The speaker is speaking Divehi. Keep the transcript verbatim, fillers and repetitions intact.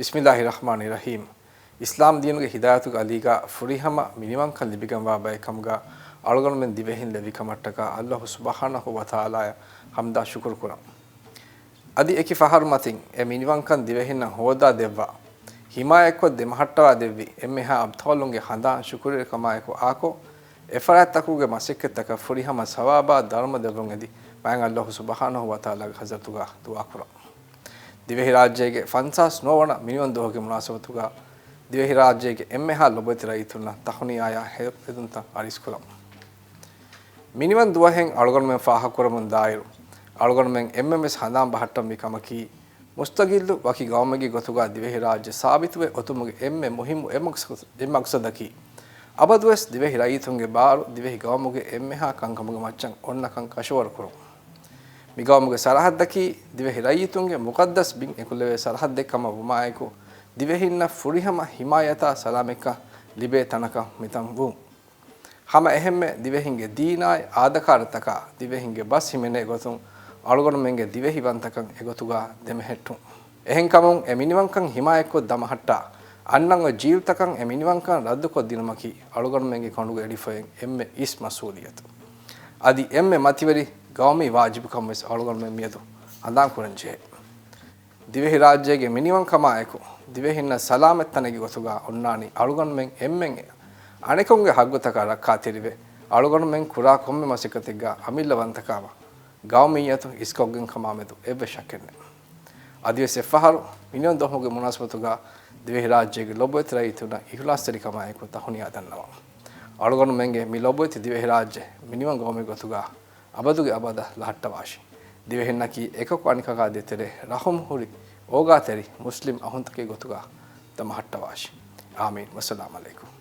ބިސްމިއްލާހި ރަޙްމާނި ރަޙީމް. އިސްލާމް ދީނުގެ ހިދާޔަތުގެ އަލީގާ ފުރިހަމަ މިނިވަންކަން ލިބިގެންވާ ބައެއް ކަމުގާ އަޅުގަނޑުމެން ދިވެހިން ލެއްވި ކަމަށްޓަކާ އައްލާހު ސުބްޙާނަހޫ ވަތަޢާލާއަށް ޙަމްދާ ޝުކުރު ކުރަން. އަދި އެކި ފަހަރު މަތިން އެ މިނިވަންކަން ދިވެހިންނަށް ހޯދާ ދެއްވާ، ހިމާޔަތްކޮށް ދެމަހައްޓަވާ ދެއްވި އެންމެހާ އަބްޠާލުންގެ ހަނދާން ޝުކުރުވެރިކަމާއެކު އާކޮށް، އެފަރާތްތަކުގެ މަސައްކަތްތަކަށް ފުރިހަމަ ސަވާބާ ދަރުމަ ދެއްވުން އެދި، މާތް އައްލާހު ސުބްޙާނަހޫ ވަތަޢާލާގެ ޙަޟްރަތުގާ ދުޢާ ކުރަން. ދިވެހިރާއްޖޭގެ ފަންސާސް ނުވަ ވަނަ މިނިވަން ދުވަހުގެ މުނާސަބަތުގާ ދިވެހިރާއްޖޭގެ އެންމެހާ ލޮބުވެތި ރައްޔިތުންނަށް ތަހުނިޔާއާ ހެޔޮ އެދުންތައް އަރިސްކުރަން. މިނިވަން ދުވަހެއް އަޅުގަނޑުމެން ފާހަގަކުރަމުން ދާއިރު، އަޅުގަނޑުމެން އެންމެންވެސް ހަނދާން ބަހައްޓަންވީ ކަމަކީ، މުސްތަގިއްލު ވަކި ގައުމެއްގެ ގޮތުގާ ދިވެހިރާއްޖެ ސާބިތުވެ އޮތުމުގެ އެންމެ މުހިއްމު އެއް މަޤްޞަ-، އެއް މަޤްޞަދަކީ، އަބަދުވެސް ދިވެހި ރައްޔިތުންގެ ބާރު ދިވެހި ގައުމުގެ އެންމެހާ ކަންކަމުގެ މައްޗަށް އޮންނަކަން ކަށަވަރު ކުރުން. މި ގައުމުގެ ސަރަހައްދަކީ ދިވެހި ރައްޔިތުންގެ މުޤައްދަސް ބިން އެކުލެވޭ ސަރަހައްދެއް ކަމަށް ވުމާއެކު، ދިވެހިންނަށް ފުރިހަމަ ހިމާޔަތާ ސަލާމަތްކަން ލިބޭ ތަނަކަށް މިތަން ވުން. ހަމަ އެހެންމެ ދިވެހިންގެ ދީނާއި އާދަކާރަތަކާ ދިވެހިންގެ ބަސް ހިމެނޭ ގޮތުން އަޅުގަނޑުމެންގެ ދިވެހިވަންތަކަން އެގޮތުގާ ދެމެހެއްޓުން. އެހެންކަމުން އެ މިނިވަންކަން ހިމާޔަތްކޮށް ދަމަހައްޓާ، އަންނަން އޮތް ޖީލްތަކަށް އެ މިނިވަންކަން ރައްދުކޮށްދިނުމަކީ އަޅުގަނޑުމެންގެ ކޮނޑުގެ އެޅިފައިން އެންމެ އިސް މަސްއޫލިއްޔަތު. އަދި އެންމެ މަތިވެރި ގައުމީ ވާޖިބުކަމަށް ވެސް އަޅުގަނޑުމެން މިއަދު ހަނދާންކުރަން ޖެހޭ. ދިވެހިރާއްޖޭގެ މިނިވަންކަމާ އެކު، ދިވެހިންނަށް ސަލާމަތް ތަނެއްގެ ގޮތުގާ އޮންނާނީ އަޅުގަނޑުމެން އެންމެން އަނެކުންގެ ހައްގުތަކާ ރައްކާތެރިވެ، އަޅުގަނޑުމެން ކުރާ ކޮންމެ މަސައްކަތެއްގާ އަމިއްލަވަންތަކާމަ، ގައުމިއްޔަތު އިސްކޮށްގެން ކަމާމެދު އެއްވެސް ޝައްކެއް ނެތް. އަދިވެސް އެއްފަހަރު މިނިވަން ދުވަހުގެ މުނާސަބަތުގާ ދިވެހިރާއްޖޭގެ ލޮބުވެތި ރައްޔިތުންނަށް އިޚްލާޞްތެރިކަމާއެކު ތަހުނިޔާ ދަންނަވަން. އަޅުގަނޑުމެންގެ މި ލޮބުވެތި ދިވެހިރާއްޖެ މިނިވަން ގައުމެއް ގޮތުގާ އަބަދުގެ އަބަދަށް ލަހައްޓަވާށި. ދިވެހިންނަކީ އެކަކު އަނެކަކާ ދޭތެރޭ ރަޙުމް ހުރި އޯގާތެރި މުސްލިމް އަޚުންތަކެއް ގޮތުގާ ދަމަހައްޓަވާށި. އާމީން. ވައްސަލާމް ޢަލައިކުމް.